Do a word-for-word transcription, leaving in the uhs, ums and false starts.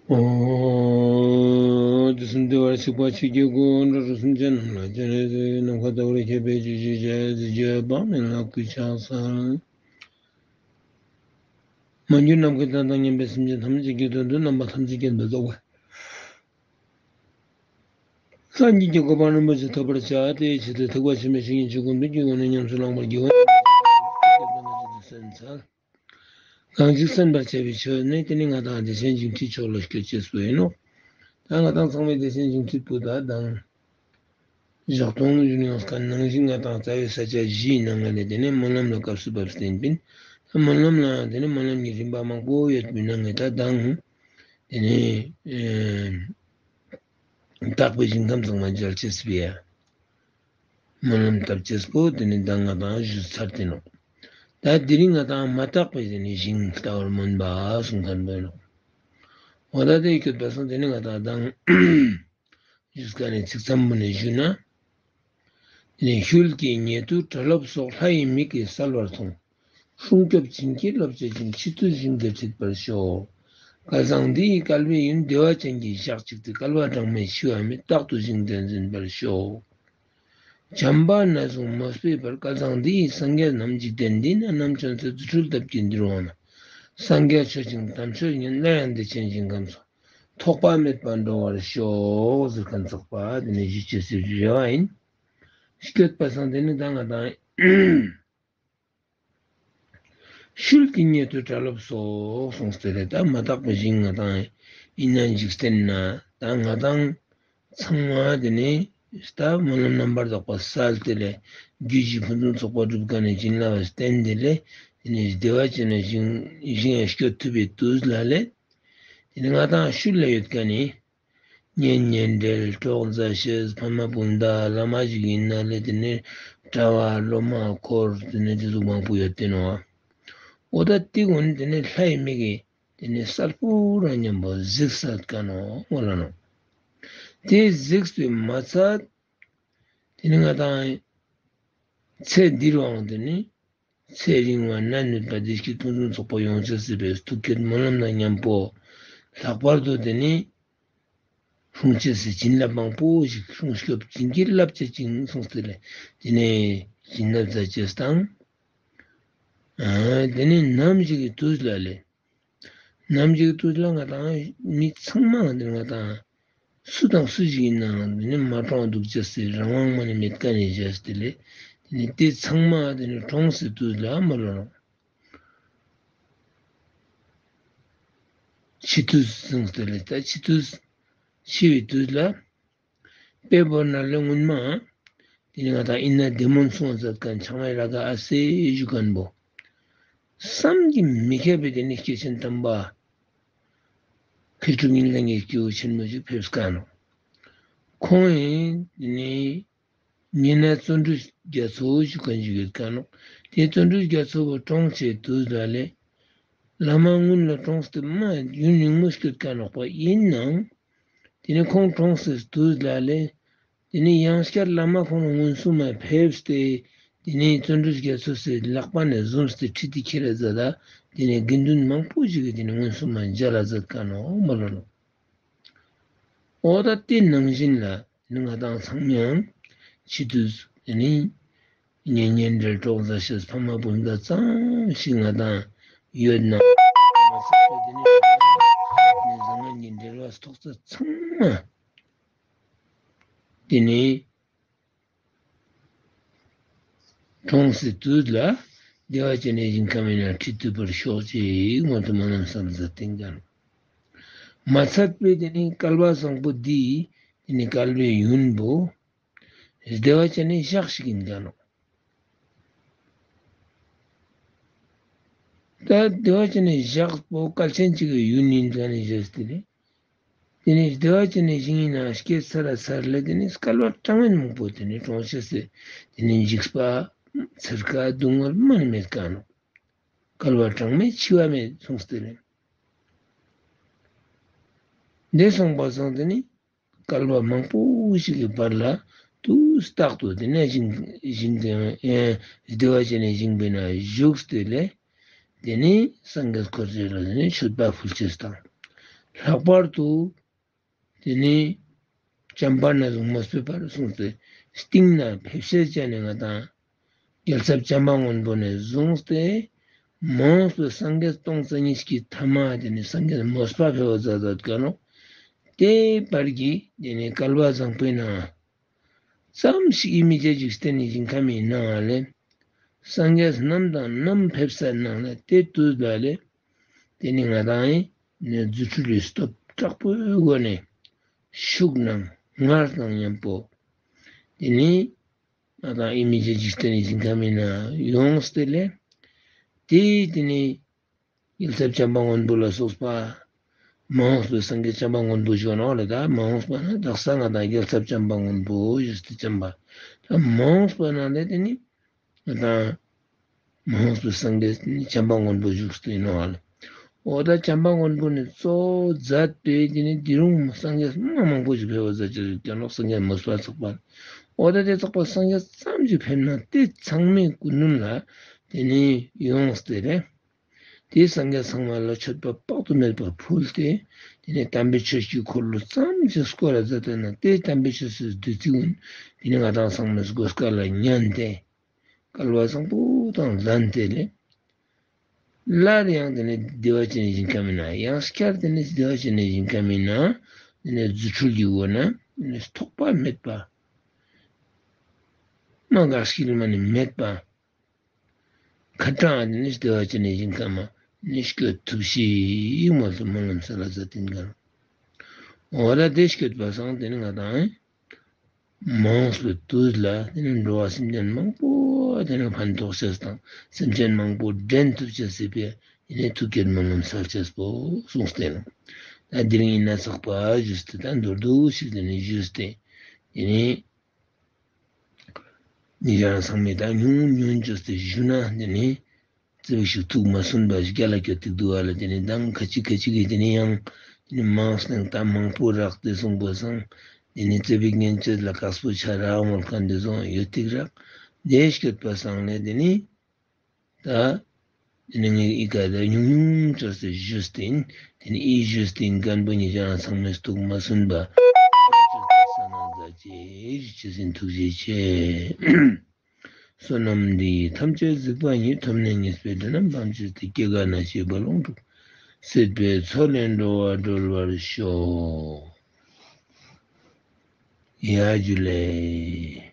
ཨོ། དུས་གསུམ་བདེ་བར་གཤེགས་པ་ཆོས་ཀྱི་སྐུ། འགྲོ་དྲུག་སེམས་ཅན་རྣམས་ལ་སྤྱན་རས་གཟིགས། ནམ་མཁའ་ལྟ་བུར་ཁྱབ་པའི་ཆོས་ཀྱི་རྒྱལ། གཟི་བརྗིད་དཔག་མེད་ལ་གུས་ཕྱག་འཚལ། མ་གྱུར་ནམ་མཁའི་མཐའ་དང་མཉམ་པའི་སེམས་ཅན་ཐམས་ཅད་ཀྱི་དོན་དུ་རྣམ་པ་ཐམས་ཅད་ཀྱི་འདོད་ཆགས་པ་སངས་རྒྱས་ཀྱི་གོ་འཕང་རིན་པོ་ཆེ་ཐོབ་པར་བྱ། དེའི་ཆེད་དུ་ཐེག་པ་ཆེན་པོའི་བཤེས་གཉེན་ཆོས་སྐུ་མདུན་གྱི་སྒོ་ནས་ཉམས་སུ་བླང་བར་བགྱིའོ་སྙམ་པའི་སེམས་འཚལ། གང་ཞིག་གསན་པར་བྱ་བའི་ཆོས་ནི། དེ་ནི་ང་དང་བདེ་ཆེན་འབྱུང་འཁྲུལ་ཕྱོགས་ལ་སྐྱོད་ཅེས་པོ་ཡིན་ནོ། ད་ང་དང་ཚང་མའི་བདེ་ཆེན་འབྱུང་འཁྲུལ་པོ་ད་དང་། ཞག་སྟོང་ཡུན་ཡོངས་ཀ་ནང་བཞིན་ང་དང་རྩ་བའི་ས་ཆ་བཞིའི་ནང་ལས་དེ་ནས་སྨོན་ལམ་ལ་སྐབས་སུ་བབས་བསྟན་པིན། ད་སྨོན་ལམ་ལ་དེ་ནས་སྨོན་ལམ་གྱི་རིམ་པ་མང་པོ་ཡོད་པའི་ནང་ནས་ད་དང་། དེ་ནས་ཨེ་དག་པའི་ཞིང་ཁམས་ཚང་མ་མཇལ་ཅེས་པའི་སྨོན་ལམ་བཏབ་ཅེས་པོ་དེ་ནི་ད་ང་དང་ཞུ་ཚར་ཏེ་ནོ། ད་དེ་རིང་ང་དང་མ་དག་པའི་དེ་ནི་ཞིང་ལྟ་བར་སྨོན་པ་གསུང་མཁན་པོ་ཡིན་ནོ། འོ་ད་དེ་སྐྱོད་པ་སང་དེ་ནི་ང་དང་དང་ཞུ་ཀ་ནས་ཚིག་ཙམ་པོ་ནས་ཞུ་ན། དེ་ནི་ཤུལ་གྱི་ཉེ་དུ་གྲྭ་སློབ་སོགས། ལྷ་ཡི་མིག་གིས་གསལ་བར་མཐོང་། སྲུང་སྐྱོབ་བྱིན་གྱིས་བརླབ་བྱེད་ཅིང་། ཕྱི་དུས་ཞིང་དེར་ཁྲིད་པར་ཤོག། བསྐལ་བཟང་འདི་ཡི་བསྐལ་པའི་ཡུན། བདེ་བ་ཅན་གྱི་ཞག་གཅིག་སྟེ། བསྐལ་པ་གྲངས་མེད་འཆི་བ་མེད། རྟག་ཏུ་ཞིང་དེར་འཛིན་པར་ཤོག། བྱམས་པ་ན་ཟུག་མ་སྤེལ་བར། བསྐལ་བཟང་འདི་ཡི་སངས་རྒྱས་རྣམས། འཇིག་རྟེན་འདི་ན་རྣམ་ཅོན་ཚེ། རྫུ་འཕྲུལ་སྟོབས་ཀྱིས་འདིར་འོང་ན། སངས་རྒྱས་མཆོད་ཅིང་དམ་ཆོས་ཉན། སླར་ཡང་བདེ་ཆེན་ཞིང་ཁམས་སུ། ཐོགས་པ་མེད་པར་འགྲོ་བར་ཤོག། ཟེར་མཁན་ཚོགས་པ་དེ་ནི་ཞུ་ཅེས་སི་རེ་བ་ཡིན། སྐྱོད་པ་སང་དེ་ནི་ད་ང་དང་ཤུལ་གྱི་ཉེ་དུ་གྲྭ་སློབ་སོགས་གསུངས་ཏེ་རེད། ད་མ་དག་པའི་ཞིང་ང་དང་ཡིན་ན་འཇིག་རྟེན་ན་ད་ང་དང་ཚང་མ་དེ་ནི་ད་སྨོན་ལམ་རྣམ་པར་དག་པ་གསལ་ཏེ་ལས་རྒྱུད་བཞི་ཕུན་སུམ་ཚོགས་པ་སྒྲུབ་མཁན་ནི་བྱིན་རླབས་བརྟན་ཏེ་ལས་དེ་ནི་བདེ་བ་ཅན་ནི་ཞིང་ཞིང་ཡང་སྐྱོད་ཐུབ་པའི་དུས་ལ་ལས་དེ་ནི་ང་དང་ཤུལ་ལ་ཡོད་མཁན་ནི། གཉེན་ཉེ་འབྲེལ་གྲོགས་མཛའ་བཤེས་ཕ་མ་སྤུན་ཟླ་བླ་མ་ཞིག་ཡིན་ན་ལས་དེ་ནས་གྲྭ་བ་སློབ་མ་འཁོར་དེ་ནས་དེ་ཚོ་མང་པོ་ཡོད་དེ་ནོ། འོ་ད་དེ་ཀུན་དེ་ནས་ལྷའི་མིག་གིས་དེ་ནས་གསལ་པོ་རང་མཉམ་པོ་གཟིགས་ས་དཀའ་ནོ་མོ་ལ་ནོ། དེ་གཟིགས་པའི་མ་ཚད་དེ་ནས་ང་དང་ཚེ་འདིར་འོང་དེ་ནས། ཚེ་རིང་བ་ན་ནུས་པ་བདེ་སྐྱིད་ཕུན་སུམ་ཚོགས་པ་ཡོང་ཅེས་སི་ཐུགས་བསྐྱེད་སྨོན་ལམ་དང་མཉམ་པོ། ལྷག་པར་དུ་དེ་ནི་སྲུང་ཅེས་སི་བྱིན་རླབས་མང་པོ་ཞིག་སྲུང་སྐྱོབ་བྱིན་གྱིས་བརླབ་བྱེད་ཅིང་གསུངས་ཏེ་ལས་དེ་ནི་བྱིན་རླབས་མཛད་ཅེས་དང་། དེ་ནི་ནམ་ཞིག་གི་དུས་ལ་ལས། ནམ་ཞིག་དུས་ལ་ང་དང་མི་ཚང་མ་འདིར་ང་དང་སུ་དང་སུ་ཞིག་ཡིན་ནའང་འདི་ནི་མ་གྲོངས་འདུག་ཅེས་སི་རང་དབང་མ་ནི་མེད་ཀ་ནས་བཞག་སྟེ་ལས་དེ་ནི་དེ་ཚང་མ་དེ་ནི་གྲོངས་སི་དུས་ལ་མ་ལོ་ནོ། འཆི་དུས་ཟིན་སྟེ་ལས་ད་འཆི་དུས་འཆི་བའི་དུས་ལ། དཔེ་བོར་ན་ལས་སྔོན་མ། དེ་ནི་ང་དང་ཨིན་ན་བདེ་སྨོན་གསུང་མཛད་མཁན་ཆང་མའི་ར་ག་ཨ་སེ་ཞུ་མཁན་པོ། བསམ་གྱིས་མི་ཁྱབ་པའི་དེ་ནི་སྐྱེས་ཆེན་དམ་པ། མཁས་གྲུབ་ཉིད་ལ་ངེས་སྐྱེས་བུ་ཆེན་མོ་ཞིག་ཕེབས་མཁན་ནོ། ཁོང་ཡིན་དེ་ནི་ཉེ་གནས་བརྩོན་འགྲུས་རྒྱ་མཚོ་ཞུ་མཁན་ཞིག་ཡོད་མཁན་ནོ། དེ་བརྩོན་འགྲུས་རྒྱ་མཚོ་བོ་གྲོངས་ཆེ་དུས་ལ་ལས། བླ་མ་སྔོན་ལ་གྲོངས་ཏེ་མ་ཡུན་རིང་མོ་སྐྱོད་མཁན་ནོག་པ་ཡིན་ནའང་། དེ་ནི་ཁོང་གྲོངས་སི་དུས་ལ་ལས། དེ་ནས་ཡང་བསྐྱར་བླ་མ་ཁོང་ལ་མངོན་སུམ་མ་ཕེབས་ཏེ། དེ་ནས་བརྩོན་འགྲུས་རྒྱ་མཚོ་སི་ལག་པ་ནས་བཟུང་སྟེ་ཁྲིད་དེ་ཁྱེར་ར་མཛད་ད། དེ་ནས་དགེ་འདུན་མང་པོ་ཞིག་གིས་དེ་ནས་མངོན་སུམ་མ་མཇལ་ལ་མཛད་མཁན་ནོ་མ་ལོ་ནོ། འོ་ད་དེ་ནང་བཞིན་ལ་ནི་ང་དང་ཚང་མ་ཡང་འཆི་དུས་དེ་ནས་གཉེན་ཉེ་འབྲེལ་གྲོགས་མཛའ་བཤེས་ཕ་མ་སྤུན་ཟླ་ཙམ་ཞིག་ང་དང་ཡོད་ན་མ་ཚད་པའི་དེ་ནས་ནི་བཟང་ངན་གྱི་འབྲེལ་བ་ཐོགས་ཚད་ཚང་མ། དེ་ནས་གྲོངས་སི་དུས་ལ་བདེ་བ་ཅན་ནས་ཞིང་ཁམས་ཡིན་ན་ཁྲིད་ཐུབ་པར་ཤོག་ཅེས་སྔོན་དུ་སྨོན་ལམ་བསམ་མཛད་དེ་འགྲོ། མ་ཚད་པའི་དེ་ནི་བསྐལ་པ་བཟང་པོ་འདི་དེ་ནི་བསྐལ་པའི་ཡུན་པོ་བདེ་བ་ཅན་ནས་ཞག་ཞིག་ཡིན་ཀ་ནོ། ད་བདེ་བ་ཅན་ནས་ཞག་པོ་བསྐལ་ཆེན་གཅིག་གི་ཡུན་ཡིན་ཀ་ནས་བཞག་སྟེ་རེད། དེ་ནས་བདེ་བ་ཅན་ནས་ཞིང་ཡིན་ན་སྐྱེས་ཚར་ལ་ཚར་ལས་དེ་ནས་བསྐལ་པ་གྲངས་མེད་མང་པོ་དེ་ནས་གྲོངས་ཤེས་སེ་དེ་ནས་འཇིགས་པ་ཚེར་ཁ་སྡུག་བསྔལ་མ་ནི་མེད་ཀ་ནོ། བསྐལ་པ་གྲངས་མེད་འཆི་བ་མེད་གསུངས་ཏེ་རེད། འདི་གསུངས་པ་སོང་དེ་ནི་བསྐལ་པ་མང་པོ་ཞིག་གི་བར་ལ་དུས་རྟག་ཏུ་དེ་ནས་ཞིང་ཞིང་དེ་བདེ་བ་ཅན་ནས་ཞིང་པའི་ན་བཞུགས་ཏེ་ལས། དེ་ནས་སངས་རྒྱས་འཁོར་བཅས་ལ་དེ་ནས་མཆོད་པ་ཕུལ་ཅེས་དང་། ལྷག་པར་དུ་དེ་ནི་བྱམས་པ་ནས་བཟུང་མོས་པའི་བར་གསུངས་ཏེ། སྟེང་ན་ཕེབས་ཞལ་ཅན་ནི་ང་དང་རྒྱལ་ཚབ་བྱམས་པ་མགོན་པོ་ནས་བཟུང་སྟེ། མ་འོངས་པའི་སངས་རྒྱས་སྟོང་རྩ་གཉིས་ཀྱི་ཐ་མ་དེ་ནི་སངས་རྒྱས་མོས་པ་འཕེལ་བ་མཛད་མཛད་ཀྱང་ནོ། དེའི་བར་གྱི་དེ་ནི་བསྐལ་པ་བཟང་པོའི་ནང་ཙམ་ཞིག་ཡིད་མི་བྱེད་འཇིག་རྟེན་ནི་ཞིང་ཁམས་ཡིན་ནའང་ལས། སངས་རྒྱས་རྣམས་དང་རྣམས་ཕེབས་སར་སྣང་ལ་དེ་དུས་ལ་ལས། དེ་ནི་ང་དང་ཡིན་ནས་རྫུ་འཕྲུལ་ལས་སྟོབས་དྲག་པོའི་སྒོ་ནས་ཤུགས་དང་ངར་དང་མཉམ་པོ། དེ་ནི་ང་དང་ཡིད་མི་བྱེད་འཇིག་རྟེན་ནི་ཞིང་ཁམས་ཡིན་ན་ཡོངས་ཏེ་ལས། དེ་དེ་ནི་རྒྱལ་ཚབ་བྱམས་པ་མགོན་པོ་ལ་སོགས་པ། མ་འོངས་པའི་སངས་རྒྱས་བྱམས་པ་མགོན་པོ་ཞུ་ནོ་ལ། ད་མ་འོངས་པ་ན་དག་ས་ང་དང་རྒྱལ་ཚབ་བྱམས་པ་མགོན་པོ་ཞུས་ཏེ་བྱམས་པ། ད་མ་འོངས་པ་ན་ལས་དེ་ནི་ང་དང་མ་འོངས་པའི་སངས་རྒྱས་ནི་བྱམས་པ་མགོན་པོ་བཞུགས་སུ་ཡིན་ནོ་ལ། འོ་ད་བྱམས་པ་མགོན་པོ་ནི་གཙོ་བོ་མཛད་པའི་དེ་ནི་དེ་རུང་སངས་རྒྱས་མ་མང་པོ་ཞིག་ཕེབས་པ་མཛད་ཀྱི་ཡོད་ཀྱང་ནོ། སངས་རྒྱས་མོས་པ་ཚོགས་པ། འོ་ད་དེ་ཚོགས་པ་སངས་རྒྱས་ཙམ་ཞིག་ཕེབས་ན་དེ་ཚང་མའི་སྐུ་མདུན་ལ་དེ་ནི་ཡོངས་ཏེ་རེད། དེས་སངས་རྒྱས་ཚང་མ་ལ་མཆོད་པ་དཔག་ཏུ་མེད་པ་ཕུལ་ཏེ། དེ་ནས་དམ་པའི་ཆོས་ཀྱི་འཁོར་ལོ་ཙམ་ཞིག་བསྐོར་ལ་མཛད་པས་ན། དེས་དམ་པའི་ཆོས་སུ་བདུད་རྩི་ཀུན། དེ་ནས་ང་དང་ཚང་མས་གོ་སྐལ་ལ་ཉན་ཏེ། བསྐལ་པ་བཟང་པོ་དང་ལྡན་ཏེ་ལས། སླར་ཡང་དེ་ནས་བདེ་བ་ཅན་ཞིང་ཁམས་ན། ཡང་བསྐྱར་དེ་ནས་བདེ་བ་ཅན་ཞིང་ཁམས་ན། དེ་ནས་རྫུ་འཕྲུལ་གྱི་སྒོ་ནས་ཐོགས་པ་མེད་པ། མ་འགགས་ཤིང་མ་ནི་མེད་པ། ཁ་གྲངས་ནི་བདེ་བ་ཅན་ནི་ཞིང་ཁམས་ནི་སྐྱོད་ཐུབ་ཤིག་མོལ་དུ་སྨོན་ལམ་སལ་ལ་མཛད་དེ་འགལ། འོ་ད་དེ་སྐྱོད་པ་སང་དེ་ནི་ང་དང་མ་འོངས་པའི་དུས་ལ་དེ་ནི་འགྲོ་བ་སེམས་ཅན་མང་པོ་དེ་ནི་ཕན་ཐོགས་ཤེས་དང་སེམས་ཅན་མང་པོ་འདྲེན་ཐུབ་ཅེས་སྲིད་པས། དེ་ནི་ཐུགས་བསྐྱེད་སྨོན་ལམ་སལ་ཅེས་པོ་གསུངས་ཏེ་ལ། ད་དེ་རིང་ཡིན་ན་ཚགས་པ་ཞུས་ཏེ་ད་མདོར་བསྡུས་ཤིག་དེ་ནི་ཞུས་ཏེ། དེ་ནི། ཉེ་རང་ཚང་མས་ད་ཉུང་ཉུང་བཅོས་ཏེ་ཞུ་ན་དེ་ནི་ཙི་བིག་ཞིག་ཐུགས་མ་སུན་པ་ཞིག་རྒྱ་ལ་སྐྱོད་ཐིག་འདུག་བ་ལ། དེ་ནི་མདང་ཁ་ཅིག་ཁ་ཅིག་གིས་དེ་ནི་ཡང་དེ་ནི་མང་སྟེང་ད་མང་པོ་རག་སྟེ་གསུངས་པ་སང་དེ་ནི་ཙི་བིག་ཉན་ཅེས་ལ་དཀགས་པོ་ཆ་རག་མོལ་མཁན་དེ་ཚོ་ཡོད་ཐིག་རག་དེ་སྐྱོད་པ་སང་ལས་དེ་ནི། ད། དེ་ནི་ངས་ཨི་ཀ་ད་ཉུང་ཉུང་ཅོས་ཏེ་ཞུས་ཏེ་ཡིན། དེ་ནི་ཨི་ཞུས་ཏེ་ཡིན། མཁན་པོ་ཉེ་རང་ཚང་མས་ཐུགས་མ་སུན་པ། ཅོས་ཏེ་ས་ན་མཛད་ཅེས་ཅི་ཟིན་ཐུགས་རྗེ་ཆེ། བསོད་ནམས་འདི་ཡིས་ཐམས་ཅད་གཟིགས་པ་ཉིད། ཐོབ་ནས་ཉེས་པའི་དགྲ་རྣམས་ཕམ་བྱས་ཏེ། སྐྱེ་རྒ་ན་འཆིའི་རྦ་ཀློང་འཁྲུགས། སྲིད་པའི་མཚོ་ལས་འགྲོ་བ་སྒྲོལ་བར་ཤོག། ཡ་ཇུ་ལེ།